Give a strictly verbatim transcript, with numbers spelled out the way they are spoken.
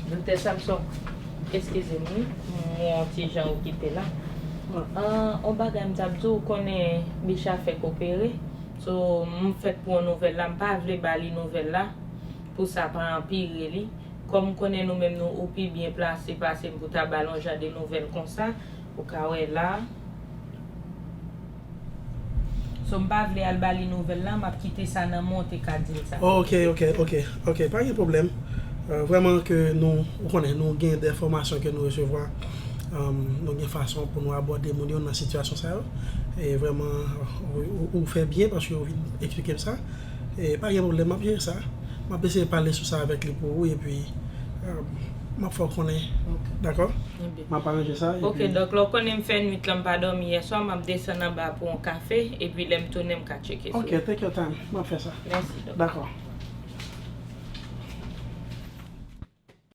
Doktè Samson, eskize m, wi, m wè yon ti jan ou kite la. An, on bagay m t ap di w, ou konnen Bicha fèk opere. So, m fèk pran nouvèl la, m pa vle ba li nouvèl la pou sa pa anpire li. Kòm m konnen nou menm nou, ou pi byen plase pase m pou ta ba l yon jan de nouvèl konsa, ou ka wè la. So, m pa vle al ba li nouvèl la, m ap kite sa nan men w te ka di l sa. Oh, ok, ok, ok, ok, pa gen pwoblèm. Euh, vrèman ke nou, ou konnen, nou gen de enfòmasyon ke nou resevwa, um, nou gen fason pou nou abòde moun yo nan sitiyasyon sa yo. E vrèman, ou, ou, ou fè byen paske ou vin eksplike m sa. E pa gen pwoblèm, m ap jere sa. M ap eseye pale sou sa avèk li pou ou, epi um, m ap fè w konnen. Dakò? M ap aranje sa. Ok, donk lè w konnen m fè nwit lan m pa dòmi yèswa, m ap desann anba pou yon kafe, epi lè m tounen m ka tcheke sou. Ok, take your time. M ap fè sa. Mèsi, doktè. Dakò.